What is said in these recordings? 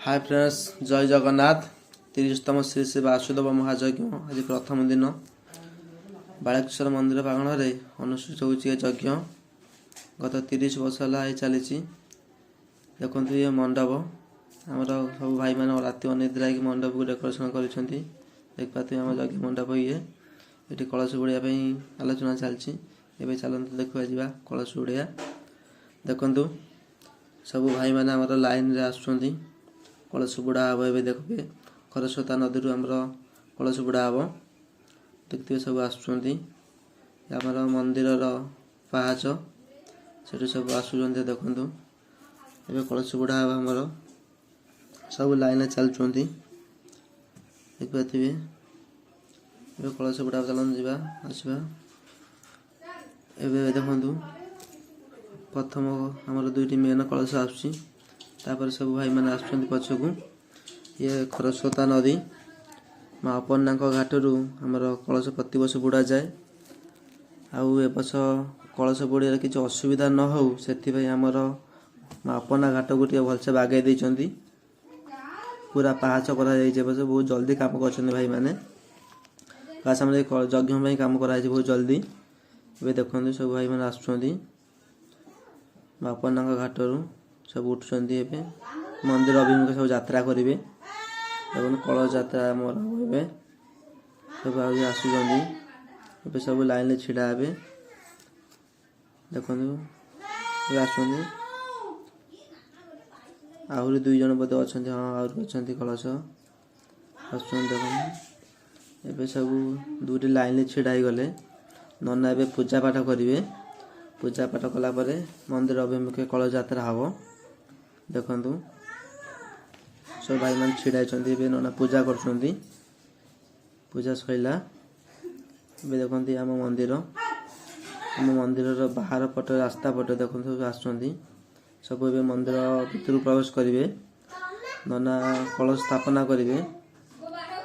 ହାଏ friends, ଜୟ ଜଗନ୍ନାଥ। 30ତମ ଶ୍ରୀ ଶ୍ରୀ ବାସୁଦେବ ମହାଯଜ୍ଞ ଆଜି ପ୍ରଥମ ଦିନ। ବାଳେଶ୍ୱର ମନ୍ଦିର ପ୍ରାଙ୍ଗଣରେ ଅନୁଷ୍ଠିତ ହେଉଛି ଏ ଯଜ୍ଞ। ଗତ 30 ବର୍ଷ ହେଲା ଏ ଚାଲିଛି। ଦେଖନ୍ତୁ, ଇଏ ମଣ୍ଡପ। ଆମର ସବୁ ଭାଇମାନେ ରାତି ଅନିଦ୍ରା ହେଇକି ମଣ୍ଡପକୁ ଡେକୋରେସନ୍ କରିଛନ୍ତି। ଦେଖିପାରୁଥିବେ, ଆମ ଯଜ୍ଞ ମଣ୍ଡପ ଇଏ। ଏଠି କଳସ ବୁଡ଼ିବା ପାଇଁ ଆଲୋଚନା ଚାଲିଛି ଏବେ। ଚାଲନ୍ତୁ ଦେଖିବା ଯିବା କଳସ ବୁଡ଼ିବା। ଦେଖନ୍ତୁ, ସବୁ ଭାଇମାନେ ଆମର ଲାଇନରେ ଆସୁଛନ୍ତି। କଳସ ବୁଡ଼ା ହେବ ଏବେ। ଦେଖିବେ, ଖରସ୍ରୋତା ନଦୀରୁ ଆମର କଳସ ବୁଡ଼ା ହେବ। ଦେଖିଥିବେ, ସବୁ ଆସୁଛନ୍ତି। ଆମର ମନ୍ଦିରର ପାହାଚ, ସେଠୁ ସବୁ ଆସୁଛନ୍ତି। ଦେଖନ୍ତୁ, ଏବେ କଳସ ବୁଡ଼ା ହେବ ଆମର। ସବୁ ଲାଇନରେ ଚାଲୁଛନ୍ତି, ଦେଖିପାରୁଥିବେ। ଏବେ କଳସ ବୁଡ଼ା, ଚାଲନ୍ତୁ ଯିବା ଆସିବା। ଏବେ ଦେଖନ୍ତୁ, ପ୍ରଥମ ଆମର ଦୁଇଟି ମେନ୍ କଳସ ଆସୁଛି, ତାପରେ ସବୁ ଭାଇମାନେ ଆସୁଛନ୍ତି ପଛକୁ। ଇଏ ଖରସ୍ରୋତା ନଦୀ। ମା ଅପର୍ଣ୍ଣାଙ୍କ ଘାଟରୁ ଆମର କଳସ ପ୍ରତିବର୍ଷ ବୁଡ଼ାଯାଏ। ଆଉ ଏ ବର୍ଷ କଳସ ବୁଡ଼ିବାରେ କିଛି ଅସୁବିଧା ନ ହେଉ, ସେଥିପାଇଁ ଆମର ମା ଅପର୍ଣ୍ଣା ଘାଟକୁ ଟିକେ ଭଲସେ ବାଗେଇ ଦେଇଛନ୍ତି। ପୁରା ପାହାଚ କରାଯାଇଛି। ଏ ବର୍ଷ ବହୁତ ଜଲ୍ଦି କାମ କରିଛନ୍ତି ଭାଇମାନେ। ଖାସ୍ ଆମର ଯଜ୍ଞ ପାଇଁ କାମ କରାଯାଇଛି ବହୁତ ଜଲ୍ଦି। ଏବେ ଦେଖନ୍ତୁ, ସବୁ ଭାଇମାନେ ଆସୁଛନ୍ତି। ମା ଅପର୍ଣ୍ଣାଙ୍କ ଘାଟରୁ ସବୁ ଉଠୁଛନ୍ତି। ଏବେ ମନ୍ଦିର ଅଭିମୁଖେ ସବୁ ଯାତ୍ରା କରିବେ। ଦେଖନ୍ତୁ, କଳସ ଯାତ୍ରା ଆମର ଏବେ। ସବୁ ଆହୁରି ଆସୁଛନ୍ତି। ଏବେ ସବୁ ଲାଇନରେ ଛିଡ଼ା ହେବେ। ଦେଖନ୍ତୁ, ଏବେ ଆସୁଛନ୍ତି। ଆହୁରି ଦୁଇ ଜଣ ବୋଧେ ଅଛନ୍ତି। ହଁ, ଆହୁରି ଅଛନ୍ତି, କଳସ ଆସୁଛନ୍ତି। ଦେଖନ୍ତୁ, ଏବେ ସବୁ ଦୁଇଟି ଲାଇନରେ ଛିଡ଼ା ହେଇଗଲେ। ନନା ଏବେ ପୂଜା ପାଠ କରିବେ। ପୂଜା ପାଠ କଲା ପରେ ମନ୍ଦିର ଅଭିମୁଖେ କଳସ ଯାତ୍ରା ହେବ। ଦେଖନ୍ତୁ, ସବୁ ଭାଇମାନେ ଛିଡ଼ା ହେଇଛନ୍ତି। ଏବେ ନନା ପୂଜା କରୁଛନ୍ତି। ପୂଜା ସରିଲା। ଏବେ ଦେଖନ୍ତି, ଆମ ମନ୍ଦିର, ଆମ ମନ୍ଦିରର ବାହାର ପଟ ରାସ୍ତା ପଟେ ଦେଖନ୍ତୁ, ସବୁ ଆସୁଛନ୍ତି। ସବୁ ଏବେ ମନ୍ଦିର ଭିତରକୁ ପ୍ରବେଶ କରିବେ। ନନା କଳସ ସ୍ଥାପନା କରିବେ,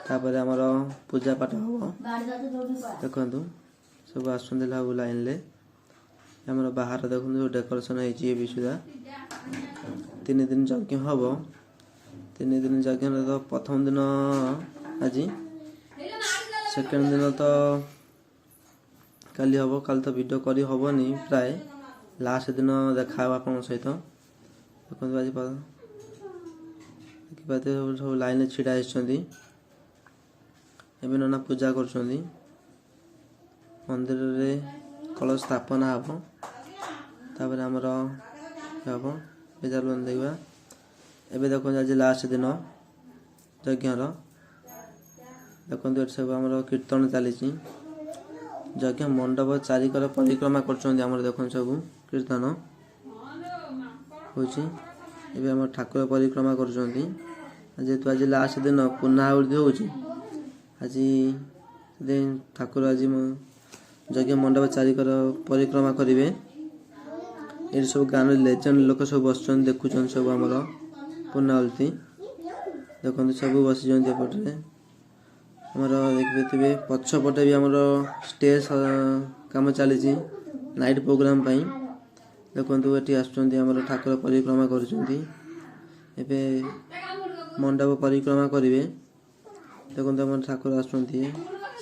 ତାପରେ ଆମର ପୂଜା ପାଠ ହେବ। ଦେଖନ୍ତୁ, ସବୁ ଆସୁଛନ୍ତି ସବୁ ଲାଇନରେ। ଆମର ବାହାର ଦେଖନ୍ତୁ, ସବୁ ଡେକୋରେସନ୍ ହେଇଛି। ଏବେ ସୁଦ୍ଧା 3 ଦିନ ଯଜ୍ଞ ହେବ। 3 ଦିନ ଯଜ୍ଞର ତ ପ୍ରଥମ ଦିନ ଆଜି, ସେକେଣ୍ଡ ଦିନ ତ କାଲି ହେବ। କାଲି ତ ଭିଡ଼ିଓ କରି ହେବନି ପ୍ରାୟ। ଲାଷ୍ଟ ଦିନ ଦେଖା ହେବ ଆପଣଙ୍କ ସହିତ। ଦେଖନ୍ତୁ, ଆଜି ଦେଖିପାରୁଥିବେ, ସବୁ ସବୁ ଲାଇନରେ ଛିଡ଼ା ହେଇଛନ୍ତି। ଏବେ ନନା ପୂଜା କରୁଛନ୍ତି। ମନ୍ଦିରରେ କଳସ ସ୍ଥାପନା ହେବ, ତାପରେ ଆମର ହେବ। ଏବେ ଚାଲନ୍ତୁ ଦେଖିବା। ଏବେ ଦେଖନ୍ତୁ, ଆଜି ଲାଷ୍ଟ ଦିନ ଯଜ୍ଞର। ଦେଖନ୍ତୁ, ଏଠି ସବୁ ଆମର କୀର୍ତ୍ତନ ଚାଲିଛି। ଯଜ୍ଞ ମଣ୍ଡପ ଚାରିକର ପରିକ୍ରମା କରୁଛନ୍ତି ଆମର। ଦେଖନ୍ତୁ, ସବୁ କୀର୍ତ୍ତନ ହେଉଛି। ଏବେ ଆମର ଠାକୁର ପରିକ୍ରମା କରୁଛନ୍ତି। ଯେହେତୁ ଆଜି ଲାଷ୍ଟ ଦିନ, ପୂର୍ଣ୍ଣାହୁତି ହେଉଛି ଆଜି, ସେଥିପାଇଁ ଠାକୁର ଆଜି ଯଜ୍ଞ ମଣ୍ଡପ ଚାରିକର ପରିକ୍ରମା କରିବେ। ଏଠି ସବୁ ଗାଁର ଲେଜେଣ୍ଡ ଲୋକ ସବୁ ବସିଛନ୍ତି, ଦେଖୁଛନ୍ତି ସବୁ ଆମର ପୂର୍ଣ୍ଣାହୁତି। ଦେଖନ୍ତୁ, ସବୁ ବସିଛନ୍ତି ଏପଟରେ। ଆମର ଦେଖିପାରୁଥିବେ, ପଛପଟେ ବି ଆମର ଷ୍ଟେଜ୍ କାମ ଚାଲିଛି ନାଇଟ୍ ପ୍ରୋଗ୍ରାମ ପାଇଁ। ଦେଖନ୍ତୁ, ଏଠି ଆସୁଛନ୍ତି ଆମର, ଠାକୁର ପରିକ୍ରମା କରୁଛନ୍ତି। ଏବେ ମଣ୍ଡପ ପରିକ୍ରମା କରିବେ। ଦେଖନ୍ତୁ, ଆମର ଠାକୁର ଆସୁଛନ୍ତି।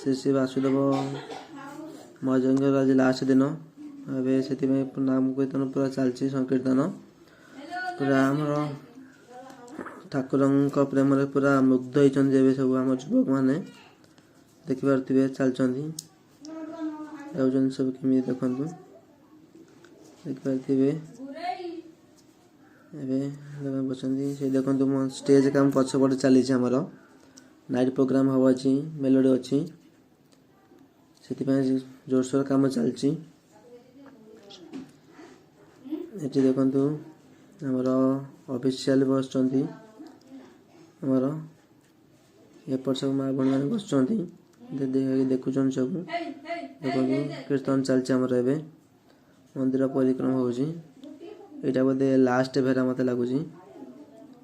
ଶ୍ରୀ ଶ୍ରୀ ବାସୁଦେବ ମହାଯଜ୍ଞର ଆଜି ଲାଷ୍ଟ ଦିନ। ଏବେ ସେଥିପାଇଁ ନାମ କୀର୍ତ୍ତନ ପୁରା ଚାଲିଛି, ସଂକୀର୍ତ୍ତନ ପୁରା। ଆମର ଠାକୁରଙ୍କ ପ୍ରେମରେ ପୁରା ମୁଗ୍ଧ ହେଇଛନ୍ତି ଏବେ ସବୁ ଆମ ଯୁବକମାନେ। ଦେଖିପାରୁଥିବେ, ଚାଲିଛନ୍ତି, ଯାଉଛନ୍ତି ସବୁ କେମିତି। ଦେଖନ୍ତୁ, ଦେଖିପାରୁଥିବେ, ଏବେ ବସନ୍ତି ସେ। ଦେଖନ୍ତୁ, ମୋ ଷ୍ଟେଜ୍ କାମ ପଛପଟେ ଚାଲିଛି ଆମର। ନାଇଟ୍ ପ୍ରୋଗ୍ରାମ ହେବ ଅଛି, ମେଲୋଡ଼ି ଅଛି, ସେଥିପାଇଁ ଜୋରସୋର କାମ ଚାଲିଛି। ଏଠି ଦେଖନ୍ତୁ, ଆମର ଅଫିସିଆଲ ବସିଛନ୍ତି। ଆମର ଏପଟ ସବୁ ମା ଭଉଣୀମାନେ ବସିଛନ୍ତି, ଦେଖୁଛନ୍ତି ସବୁ। ଦେଖନ୍ତୁ, କୀର୍ତ୍ତନ ଚାଲିଛି ଆମର। ଏବେ ମନ୍ଦିର ପରିକ୍ରମା ହେଉଛି। ଏଇଟା ବୋଧେ ଲାଷ୍ଟ ଭେରା ମୋତେ ଲାଗୁଛି।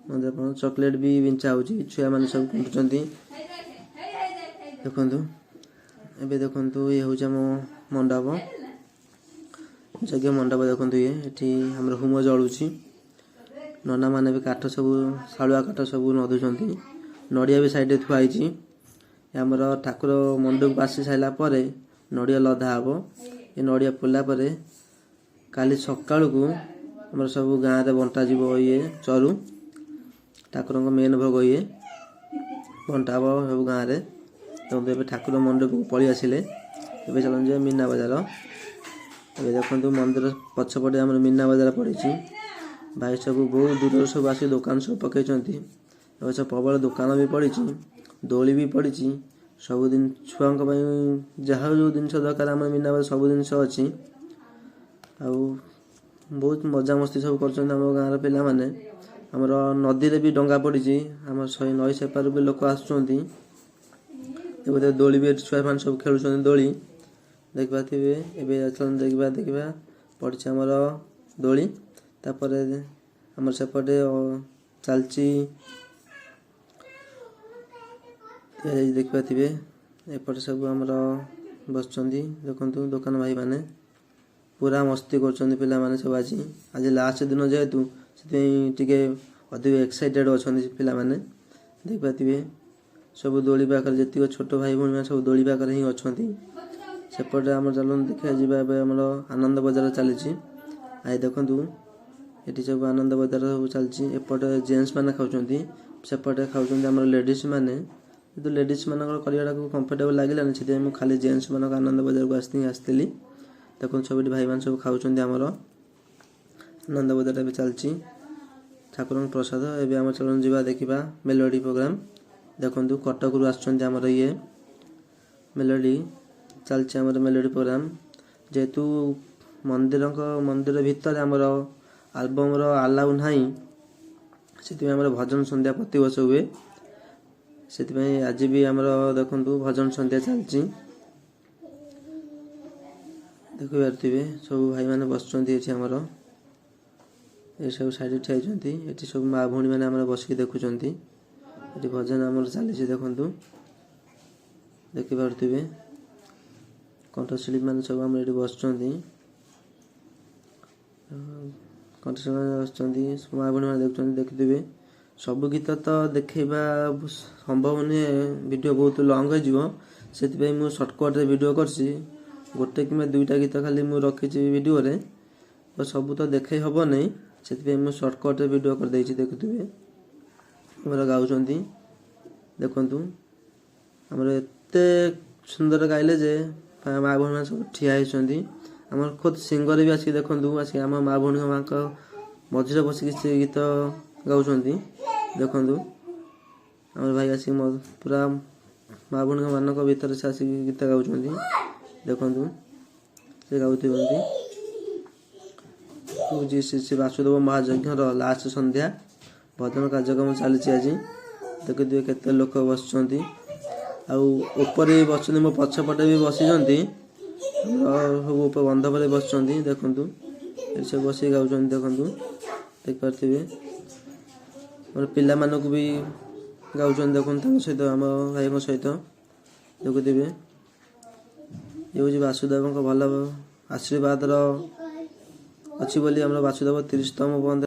ମନ୍ଦିର ଚକୋଲେଟ୍ ବି ବିଞ୍ଚା ହେଉଛି, ଛୁଆମାନେ ସବୁ କୁଣ୍ଠୁଛନ୍ତି। ଦେଖନ୍ତୁ, ଏବେ ଦେଖନ୍ତୁ, ଇଏ ହେଉଛି ଆମ ମଣ୍ଡପ, ଯଜ୍ଞ ମଣ୍ଡପ। ଦେଖନ୍ତୁ, ଇଏ ଏଠି ଆମର ହୋମ ଜଳୁଛି। ନନାମାନେ ବି କାଠ ସବୁ ଶାଳୁଆ କାଠ ସବୁ ନଦୁଛନ୍ତି। ନଡ଼ିଆ ବି ସାଇଡ଼ରେ ଥୁଆ ହେଇଛି। ଆମର ଠାକୁର ମଣ୍ଡପକୁ ଆସି ସାରିଲା ପରେ ନଡ଼ିଆ ଲଦା ହବ। ଏ ନଡ଼ିଆ ପୋଡ଼ିଲା ପରେ କାଲି ସକାଳକୁ ଆମର ସବୁ ଗାଁରେ ବଣ୍ଟାଯିବ ଇଏ ଚରୁ। ଠାକୁରଙ୍କ ମେନ୍ ଭୋଗ ଇଏ ବଣ୍ଟା ହବ ସବୁ ଗାଁରେ। ଦେଖନ୍ତୁ, ଏବେ ଠାକୁର ମଣ୍ଡପକୁ ପଳେଇ ଆସିଲେ। ଏବେ ଚାଲନ୍ତୁ ଯିବା ମୀନା ବଜାର। ଏବେ ଦେଖନ୍ତୁ, ମନ୍ଦିର ପଛପଟେ ଆମର ମୀନା ବଜାର ପଡ଼ିଛି। ଭାଇ ସବୁ ବହୁତ ଦୂରରୁ ସବୁ ଆସି ଦୋକାନ ସବୁ ପକେଇଛନ୍ତି। ଏବେ ସବୁ ପ୍ରବଳ ଦୋକାନ ବି ପଡ଼ିଛି, ଦୋଳି ବି ପଡ଼ିଛି। ସବୁ ଦିନ ଛୁଆଙ୍କ ପାଇଁ ଯାହା ଯେଉଁ ଜିନିଷ ଦରକାର, ଆମର ମୀନା ବଜାର ସବୁ ଜିନିଷ ଅଛି। ଆଉ ବହୁତ ମଜାମସ୍ତି ସବୁ କରୁଛନ୍ତି ଆମ ଗାଁର ପିଲାମାନେ। ଆମର ନଦୀରେ ବି ଡଙ୍ଗା ପଡ଼ିଛି। ଆମ ନଈ ସେପାରୁ ବି ଲୋକ ଆସୁଛନ୍ତି। ଏବେ ଦୋଳି ବି ଏଠି ଛୁଆମାନେ ସବୁ ଖେଳୁଛନ୍ତି ଦୋଳି, ଦେଖିପାରୁଥିବେ। ଏବେ ଚାଲନ୍ତୁ ଦେଖିବା ଦେଖିବା ପଡ଼ିଛି ଆମର ଦୋଳି। ତାପରେ ଆମର ସେପଟେ ଚାଲିଛି ତିଆରି, ଦେଖିପାରୁଥିବେ। ଏପଟେ ସବୁ ଆମର ବସିଛନ୍ତି, ଦେଖନ୍ତୁ, ଦୋକାନ ଭାଇମାନେ। ପୁରା ମସ୍ତି କରୁଛନ୍ତି ପିଲାମାନେ ସବୁ ଆଜି। ଆଜି ଲାଷ୍ଟ ଦିନ ଯେହେତୁ, ସେଥିପାଇଁ ଟିକେ ଅଧିକ ଏକ୍ସାଇଟେଡ଼ ଅଛନ୍ତି ପିଲାମାନେ। ଦେଖିପାରୁଥିବେ, ସବୁ ଦୋଳି ପାଖରେ ଯେତିକ ଛୋଟ ଭାଇ ଭଉଣୀମାନେ ସବୁ ଦୋଳି ପାଖରେ ହିଁ ଅଛନ୍ତି। ସେପଟେ ଆମର ଚାଲନ୍ତୁ ଦେଖିବା ଯିବା। ଏବେ ଆମର ଆନନ୍ଦ ବଜାର ଚାଲିଛି। I ଦେଖନ୍ତୁ, ଏଠି ସବୁ ଆନନ୍ଦ ବଜାର ସବୁ ଚାଲିଛି। ଏପଟେ ଜେଣ୍ଟସ୍ ମାନେ ଖାଉଛନ୍ତି, ସେପଟେ ଖାଉଛନ୍ତି ଆମର ଲେଡ଼ିସ୍ ମାନେ। କିନ୍ତୁ ଲେଡ଼ିସ୍ ମାନଙ୍କର କରିବାଟାକୁ କମ୍ଫର୍ଟେବଲ୍ ଲାଗିଲାନି, ସେଥିପାଇଁ ମୁଁ ଖାଲି ଜେଣ୍ଟସ୍ ମାନଙ୍କ ଆନନ୍ଦ ବଜାରକୁ ଆସିଥିଲି। ଦେଖନ୍ତୁ, ସବୁ ଏଠି ଭାଇମାନେ ସବୁ ଖାଉଛନ୍ତି। ଆମର ଆନନ୍ଦ ବଜାର ଏବେ ଚାଲିଛି, ଠାକୁରଙ୍କ ପ୍ରସାଦ। ଏବେ ଆମର ଚାଲନ୍ତୁ ଯିବା ଦେଖିବା ମେଲୋଡ଼ି ପ୍ରୋଗ୍ରାମ। ଦେଖନ୍ତୁ, କଟକରୁ ଆସୁଛନ୍ତି ଆମର ଇଏ ମେଲୋଡ଼ି ଚାଲିଛି, ଆମର ମେଲୋଡ଼ି ପ୍ରୋଗ୍ରାମ। ଯେହେତୁ ମନ୍ଦିର ଭିତରେ ଆମର ଆଲବମର ଆଲାଉ ନାହିଁ, ସେଥିପାଇଁ ଆମର ଭଜନ ସନ୍ଧ୍ୟା ପ୍ରତିବର୍ଷ ହୁଏ। ସେଥିପାଇଁ ଆଜି ବି ଆମର ଦେଖନ୍ତୁ ଭଜନ ସନ୍ଧ୍ୟା ଚାଲିଛି, ଦେଖିପାରୁଥିବେ। ସବୁ ଭାଇମାନେ ବସିଛନ୍ତି ଏଠି ଆମର, ଏସବୁ ସାଇଡ଼ରେ ଠିଆ ହେଇଛନ୍ତି। ଏଠି ସବୁ ମା ଭଉଣୀମାନେ ଆମର ବସିକି ଦେଖୁଛନ୍ତି। ଏଠି ଭଜନ ଆମର ଚାଲିଛି, ଦେଖନ୍ତୁ, ଦେଖିପାରୁଥିବେ। କଣ୍ଠଶିଳ୍ପୀ ମାନେ ସବୁ ଆମର ଏଠି ବସିଛନ୍ତି, କଣ୍ଠଶିଳ୍ପୀ ମାନେ ବସିଛନ୍ତି, ମା ଭଉଣୀ ମାନେ ଦେଖୁଛନ୍ତି, ଦେଖିଥିବେ। ସବୁ ଗୀତ ତ ଦେଖେଇବା ସମ୍ଭବ ନୁହେଁ, ଭିଡ଼ିଓ ବହୁତ ଲଙ୍ଗ ହେଇଯିବ। ସେଥିପାଇଁ ମୁଁ ସର୍ଟକଟ୍ରେ ଭିଡ଼ିଓ କରିଛି। ଗୋଟେ କିମ୍ବା ଦୁଇଟା ଗୀତ ଖାଲି ମୁଁ ରଖିଛି ଭିଡ଼ିଓରେ। ତ ସବୁ ତ ଦେଖେଇ ହେବ ନାହିଁ, ସେଥିପାଇଁ ମୁଁ ସର୍ଟକଟ୍ରେ ଭିଡ଼ିଓ କରିଦେଇଛି। ଦେଖୁଥିବେ, ଆମର ଗାଉଛନ୍ତି, ଦେଖନ୍ତୁ। ଆମର ଏତେ ସୁନ୍ଦର ଗାଇଲେ ଯେ ମା ଭଉଣୀମାନେ ସବୁ ଠିଆ ହେଇଛନ୍ତି। ଆମର ଖୋଦ୍ ସିଙ୍ଗର ବି ଆସିକି, ଦେଖନ୍ତୁ, ଆସିକି ଆମ ମା ଭଉଣୀ ମାଙ୍କ ମଝିରେ ବସିକି ସେ ଗୀତ ଗାଉଛନ୍ତି। ଦେଖନ୍ତୁ, ଆମର ଭାଇ ଆସିକି ପୁରା ମା ଭଉଣୀ ମାନଙ୍କ ଭିତରେ ସେ ଆସିକି ଗୀତ ଗାଉଛନ୍ତି। ଦେଖନ୍ତୁ, ସେ ଗାଉଥିଛନ୍ତି। ହେଉଛି ଶ୍ରୀ ଶ୍ରୀ ବାସୁଦେବ ମହାଯଜ୍ଞର ଲାଷ୍ଟ ସନ୍ଧ୍ୟା ଭଜନ କାର୍ଯ୍ୟକ୍ରମ ଚାଲିଛି ଆଜି। ଦେଖୁଥିବେ କେତେ ଲୋକ ବସିଛନ୍ତି, ଆଉ ଉପରେ ବି ବସିଛନ୍ତି, ମୋ ପଛପଟେ ବି ବସିଛନ୍ତି। ଆମର ସବୁ ଉପରେ ବନ୍ଧପରେ ବସିଛନ୍ତି। ଦେଖନ୍ତୁ, ଏଠି ସବୁ ବସିକି ଗାଉଛନ୍ତି, ଦେଖନ୍ତୁ, ଦେଖିପାରୁଥିବେ। ଆମର ପିଲାମାନଙ୍କୁ ବି ଗାଉଛନ୍ତି, ଦେଖନ୍ତୁ, ତାଙ୍କ ସହିତ, ଆମ ଭାଇଙ୍କ ସହିତ, ଦେଖୁଥିବେ। ଇଏ ହେଉଛି ବାସୁଦେବଙ୍କ ଭଲ ଆଶୀର୍ବାଦର ଅଛି ବୋଲି ଆମର ବାସୁଦେବ 30ତମ ପର୍ଯ୍ୟନ୍ତ